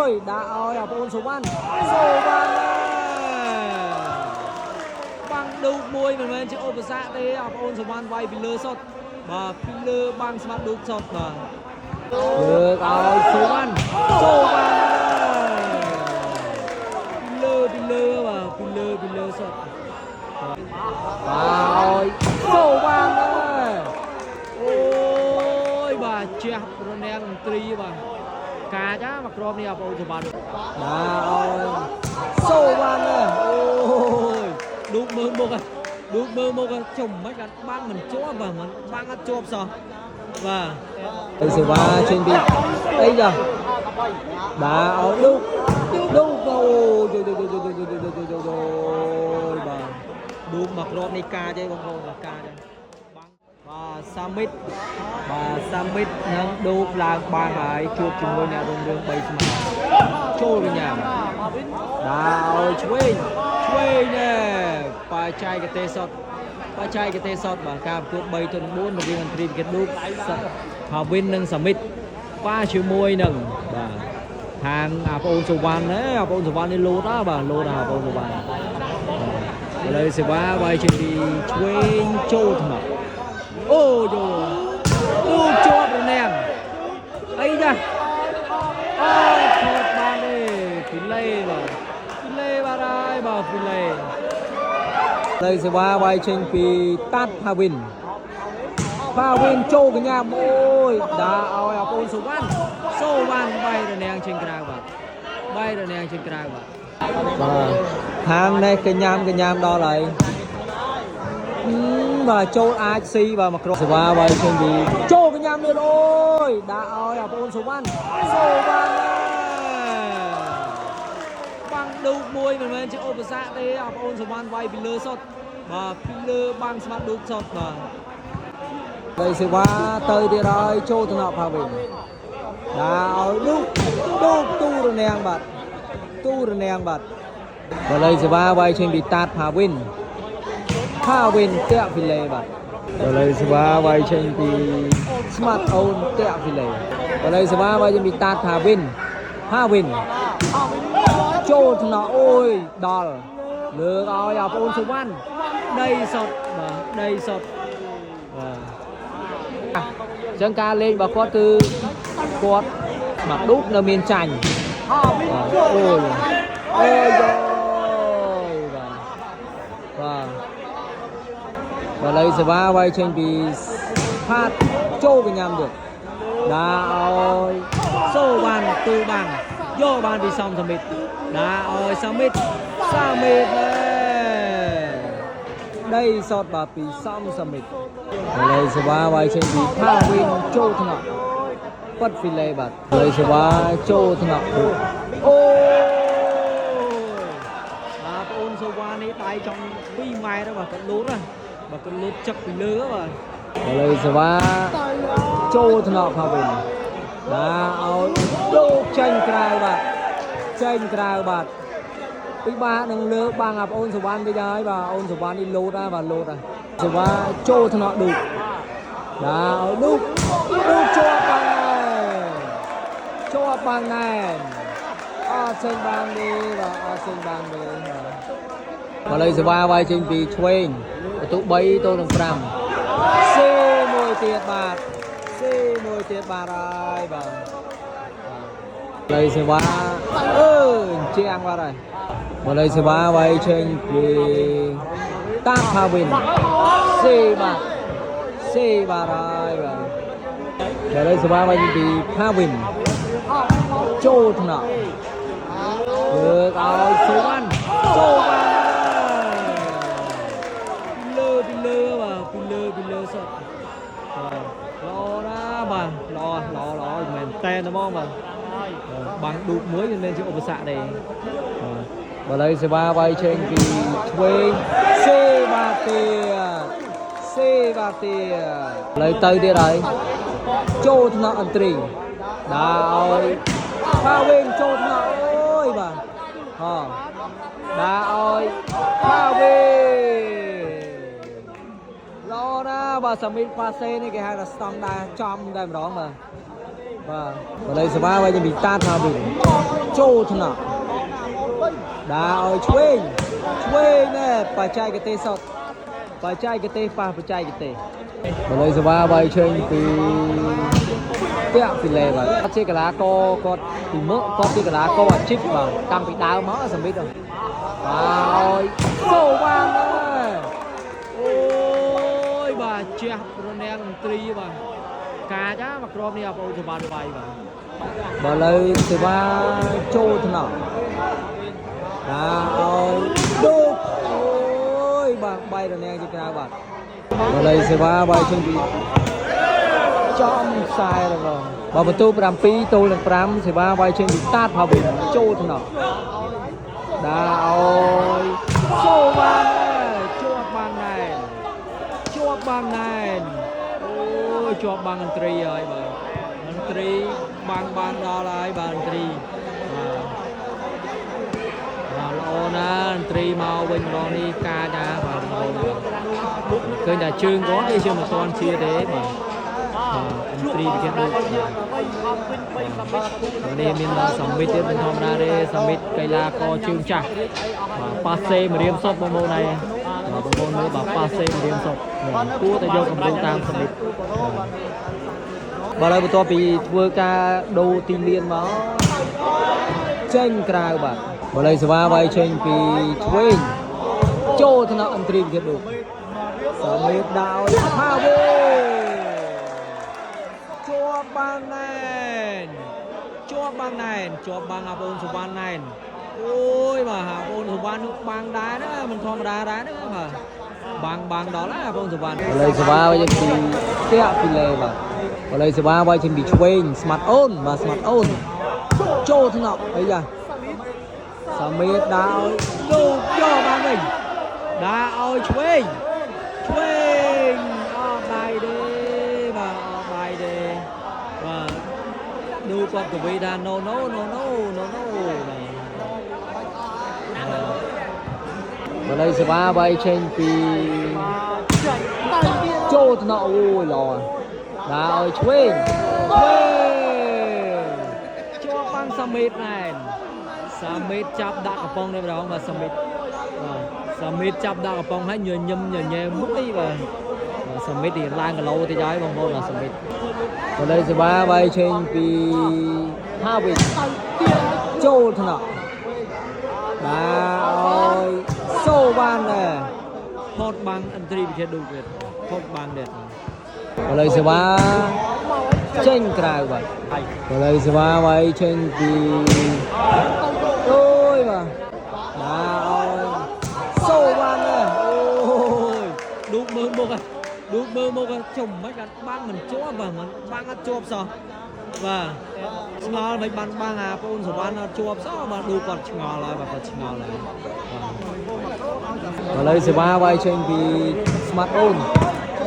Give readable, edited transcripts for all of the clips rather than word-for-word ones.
យដាក់ឲ្យអាបងសុវណ្ណសូវណ្ណបាំងឌូកមួយមិនមែនជាឧបសគ្គទេអាបងសុវណ្ណវាយពីលើសុតបាទពីលើបាំងស្មាត់ឌូកសុតបាទលើកឲ្យសុវណ្ណសូវណ្ណពីលើពីលើបាទពីលើពីលើសុតបាទឲ្យសូវណ្ណអូយបាទជះប្រនាងមន្ត្រីបាទកាចមកក្រុមនេះបងសុវណ្ណបាទឲ្យសូវណ្ណអូយឌូកមើលមុខឌូកមើលមុខជុំមិនបានបាំងមិនជាប់បាទមិនបាំងអត់ជាប់សោះបាទទៅសេវាចេញពីអីចាបាទឲ្យឌូកឌូកអូយយយយយយយយយយបាទឌូកមកក្រុមនេះកាចឯងបងប្អូនបាទកាចបាទសាមិតបាទសាមិតនឹងឌូកឡើងបាំងហើយជួបជាមួយអ្នករុងរឿង3ស្មើចូលកញ្ញាដាក់ឲ្យឆ្វេងឆ្វេងណែបច្ចេកទេសសុតបច្ចេកទេសសុតបាទការប្រកួត3ទល់4រវាងអន្ត្រីវិកិតឌូកផាវិននិងសាមិតប៉ាជាមួយនឹងបាទខាងអាប្អូនសុវណ្ណណាអាប្អូនសុវណ្ណនេះលោតណាបាទលោតណាអាប្អូនសុវណ្ណឥឡូវសេវាវាយជាពីឆ្វេងចូលថ្នាក់អូយោទូជាប់រនាំងអីចាអូថតបានទេពីលេបាទពីលេបាទហើយបាទពីលេលើសេវាវាយចេញពីតាត់ផាវិនផាវិនចូលកញ្ញាមួយដាក់ឲ្យអពូនសុវណ្ណសូវណ្ណបាយរនាំងចេញក្រៅបាទបាយរនាំងចេញក្រៅបាទបាទខាងនេះកញ្ញាមកញ្ញាដល់ហើយបាទចូលអាចស៊ីបាទមកក្រុមសេវាវាយចេញពីចូលកញ្ញានេះអូយដាក់ឲ្យអាបងសុវណ្ណសូវណ្ណបាំងឌូកមួយមិនមែនជាឧបសគ្គទេអាបងសុវណ្ណវាយពីលើសុតបាទពីលើបាំងស្មាត់ឌូកសុតបាទទៅសេវាទៅទៀតហើយចូលថ្នាក់ផាវិញដាក់ឲ្យឌូកឌូកទូរនាងបាទទូរនាងបាទបល័យសេវាវាយចេញពីតាតផាវិនផាវិនតាក់ហ្វីលេបាទបល័យសេវាវាយចេញពីស្មាត់អូនតាក់ហ្វីលេបល័យសេវាវាយចេញពីតាតផាវិនផាវិនចូលថ្នាក់អូយដល់លើកឲ្យអាប្អូនសុវណ្ណដីសុតបាទដីសុតបាទអញ្ចឹងការលេងរបស់គាត់គឺគាត់មកឌូកនៅមានចាញ់អូយអូយយបាទបាទបើលើសេវាវាយចេញពីផាតចូលកញ្ញាំទៀតដាក់ឲ្យសូវ៉ាន់ទូបាំងយកបានពីសំសមិទ្ធដាក់ឲ្យសមិទ្ធសាមិទ្ធណែដីសតបាទពីសំសមិទ្ធលើសេវាវាយចេញពីផាវិនចូលថ្នាក់ប៉ាត់ហ្វីលេបាទលើសេវាចូលថ្នាក់អូបាទបងអូនសូវ៉ានេះដៃចង់2ម៉ែត្របាទគាត់លូតណាបាទគាត់លូតចឹកពីលើបាទលើសេវាចូលថ្នាក់ផាវិនបាទឲ្យលោកចេញក្រៅបាទចេញក្រៅបាទពិបាកនឹងលើបាំងអាបងអូនសវណ្ណវិញហើយបាទអូនសវណ្ណនេះលោតណាបាទលោតណាសេវាចូលថ្នាក់ឌូកបាទឲ្យឌូកឌូកជាប់បាំងហើយជាប់បាំងណែនអត់ចេញបាំងទេបាទអត់ចេញបាំងទេបាទលើសេវាវាយចេញពីឆ្វេងបន្ទុក3ទល់នឹង5សេមួយទៀតបាទសេមួយទៀតបាទហើយបាទលើសេវាអឺជាងបាទហើយមកលើសេវាវាយចេញពីតាផាវិនសេបាទសេបាទហើយបាទលើសេវាវាយចេញពីផាវិនចូលថ្នាក់លើកឲ្យសូវ៉ាន់សូវ៉ាន់ពីលើពីលើបាទពីលើពីលើសុទ្ធបាទល្អណាស់បាទល្អល្អល្អមែនតែនហ្មងបាទបាំងឌូកមួយមិនមែនជាឧបសគ្គទេបាទបើលើសេវាវាយចេញពីឆ្វេងសេបាទៀតសេបាទៀតលើទៅទៀតហើយចូលថ្នាក់អន្ត្រីដាក់ឲ្យផាវិញចូលថ្នាក់អូយបាទហ៎ដាក់ឲ្យផាវិញល្អណាស់បាទសាមីតប៉ាសេនេះគេហៅថាស្តង់ដាចំតែម្ដងបាទ បាទបល័យសេវាវាយចេញពីតាថាវិញចូលថ្នាក់ ដើរឲ្យឆ្វេងឆ្វេងណែបច្ចេកទេសសុតបច្ចេកទេសប៉ះបច្ចេកទេសបល័យសវាបាយជើងពីពាក់ពីលេបាទអត់ជាកីឡាករគាត់ពីមុខគាត់ជាកីឡាករអាជីពបាទតាំងពីដើមមកសមិទ្ធបាទឲ្យសូវ៉ានដែរអូយបាទជះប្រនាងមន្ត្រីបាទកាចណាមកគ្របនេះអបងអូនសវណ្ណវាយបាទបើលើសេវាចូលថ្នាក់ ដាក់ឲ្យឌូកអូយបាទបាយរនាំងជាក្រៅបាទបល័យសេវាបាយជើងពីចំខ្សែរបស់បាទបន្ទូ7ទល់នឹង5សេវាបាយជើងពីតាតផាវិនចូលថ្នាក់ដាក់ឲ្យចូលបានដែរជាប់បានណែនជាប់បានណែនអូយជាប់បាំងអន្ត្រីហើយបាទអន្ត្រីបាំងបានដល់ហើយបាទអន្ត្រីបាទ បាទល្អណាស់អន្ត្រីមកវិញម្ដងនេះកាចណាបាទបងប្អូនបាទឃើញតែជើងគាត់នេះជើងមិនទាន់ជាទេបាទបាទអន្ត្រីវិគេដូចបាទនេះមានសមិទ្ធទៀតមិនធម្មតាទេសមិទ្ធកីឡាករជើងចាស់បាទប៉ាសេមរៀមសុតបងប្អូនហើយបាទបងប្អូនមើលបាទប៉ាសេមរៀមសុតបាទគួរតែយកកម្លាំងតាមសមិទ្ធបាទហើយបន្ទាប់ពីធ្វើការដូរទីលានមក ចេញក្រៅបាទបល័យសេវាវាយចេញពីឆ្វេងចូលថ្នាក់អន្ត្រីវិទ្យាឌុកសមេតដោយផាវេជាប់បានណែនជាប់បានណែនជាប់បាំងអាបងសុវណ្ណណែនអូយបាទអាបងសុវណ្ណនោះបាំងដែរណាមិនធម្មតាដែរណាបាទបាំងបាំងដល់ណាបងសុវណ្ណបល័យសេវាវាយចេញពីផ្ទះពីលេបាទបល័យសេវាវាយចេញពីឆ្វេងស្មាត់អូនបាទស្មាត់អូន ចូលថ្នាក់អីយ៉ាសាមេដើរលោកយកបានវិញដើរឲ្យឆ្វេងឆ្វេងអត់ដៃទេបាទអត់ដៃទេបាទឌូគាត់កវីថា no no no no no no បាទបល័យសេវាបាយចេញពីចូលថ្នាក់អូយល្អដើរឲ្យឆ្វេងឆ្វេង ជាប់បាំងសាមេតណែនសាមេតចាប់ដាក់កំប៉ុងនេះម្ដងបាទសាមេតបាទសាមេតចាប់ដាក់កំប៉ុងហើយញញឹមញញែមួយបាទបាទសាមេតនេះឡើងគីឡូតិចហើយបងប្អូនបាទសាមេតបល័យសេវាបាយឆេងពីហាវិញចូលថ្នាក់បាទឲ្យសូវ៉ានដែរផតបាំងអន្ត្រីវិទ្យាដូចទៀតផតបាំងទៀតបល័យសេវាចេញក្រៅបាទ បល័យសេវាវាយចេញពីអូយបាទបាទអើយសូវ៉ាន់ណាអូយឌូកមើលមុខហ៎ឌូកមើលមុខហ៎ជុំមិនបានបាំងមិនជាប់បាទមិនបាំងអត់ជាប់សោះបាទឆ្ងល់មិនបានបាំងអាបងអូនសវណ្ណអត់ជាប់សោះបាទឌូកគាត់ឆ្ងល់ហើយបាទគាត់ឆ្ងល់ហើយបាទបល័យសេវាវាយចេញពីស្មាតអូន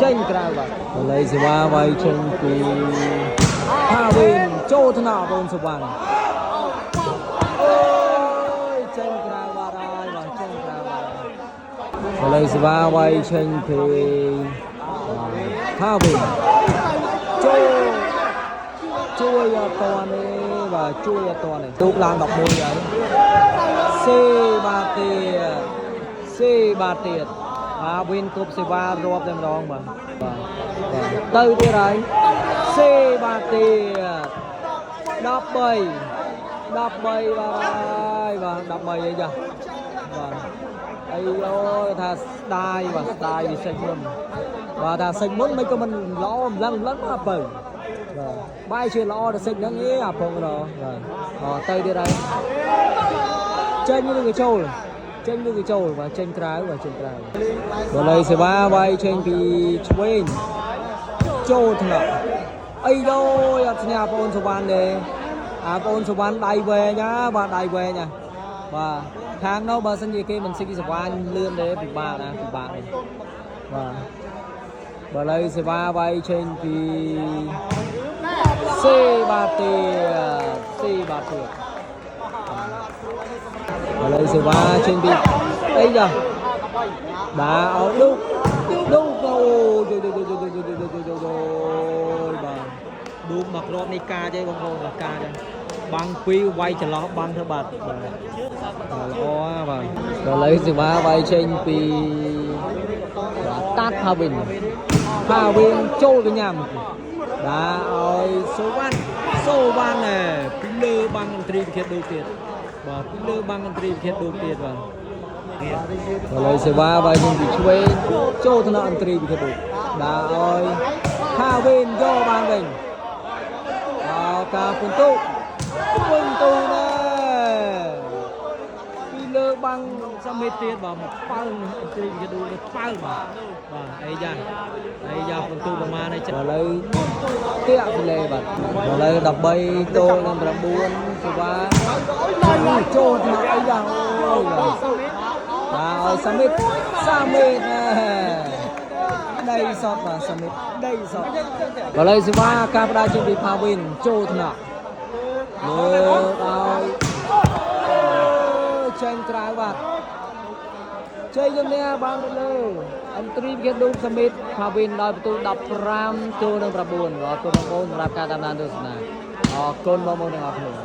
ចេញក្រៅបាទបល័យសេវាវាយចេញពី ហាវិញចូលថ្នាក់បងសុវណ្ណអូយចេញក្រៅបាត់ហើយបាទចេញក្រៅបាត់បល័យសេវាវាយចេញពីហាវិញចូលជួយអត់តនេះបាទជួយអត់តនេះទូកឡើង11ហើយសេបាទទៀតសេបាទទៀតបាទវិញគ្រប់សេវារាប់តែម្ដងបាទបាទទៅទៀតហើយ សេបាទទៀត13 13បាទហើយបាទ13អីចាបាទអីអូយថាស្ដាយបាទស្ដាយវាសិចមុនបាទថាសិចមុនមិនក៏មិនល្អម្លឹងម្លឹងមកបើបាទបាយជាល្អដល់សិចហ្នឹងឯងអាពងរបាទអទៅទៀតហើយចេញឬក៏ចូលចេញឬក៏ចូលបាទចេញក្រៅបាទចេញក្រៅបល័យសេវាវាយចេញពីឆ្វេងចូលថ្នាក់ អីយោយអត់ស្ញាបងអូនសុវណ្ណទេអាបងអូនសុវណ្ណដៃវែងណាបាទដៃវែងណាបាទខាងនោះបើសិនជាគេមិនស៊ីសវណ្ណលឿនទេពិបាកណាពិបាកទេបាទបើលើសេវាវាយចេញពីសេបាទទៀតសេបាទទៀតបើលើសេវាចេញពីអីចាបាទឲ្យឌុកឌុកអូយយយយយយយយយយយបាទ ឌូបមកគ្រាប់នេះកាទេបងប្អូនបាទកាទេបាំងពីរវាយចន្លោះបាំងទៅបាត់បាទបាទល្អណាស់បាទដល់ឥឡូវសេវាវាយចេញពីបាទតាត់ផាវិនផាវិនចូលកញ្ញាំបាទឲ្យសូវ៉ាន់សូវ៉ាន់ណែពីលើបាំងអន្ត្រីវិធានដូចទៀតបាទពីលើបាំងអន្ត្រីវិធានដូចទៀតបាទ ឥឡូវសេវាវាយនឹងពីឆ្វេងចូលថ្នាក់អន្ត្រីវិគបុដើរឲ្យហាវិនយកបានវិញអោការពិន្ទុពិន្ទុណែពីលើបាំងសមេទៀតបាទមកប៉ើងអន្ត្រីវិគបុនេះប៉ើងបាទបាទអីយ៉ាអីយ៉ាពិន្ទុប្រមាណឯឥឡូវតាក់ពីលេបាទឥឡូវ13ទល់នឹង9សេវាចូលថ្នាក់អីយ៉ាអូយបាទ បាទឲ្យសាមិតសាមិតណែដីសតបាទសាមិតដីសតបើឡើយសេវាការផ្ដាល់ជើងពីផាវិនចូលថ្នាក់លើឲ្យចេញក្រៅបាទជ័យជំនះបានទៅលើអន្ត្រីវិទ្យាឌូបសាមិតផាវិនដោយបន្ទូ15ចូលនឹង9អរគុណបងប្អូនសម្រាប់ការតាមដានទស្សនាអរគុណបងប្អូនទាំងអស់គ្នា។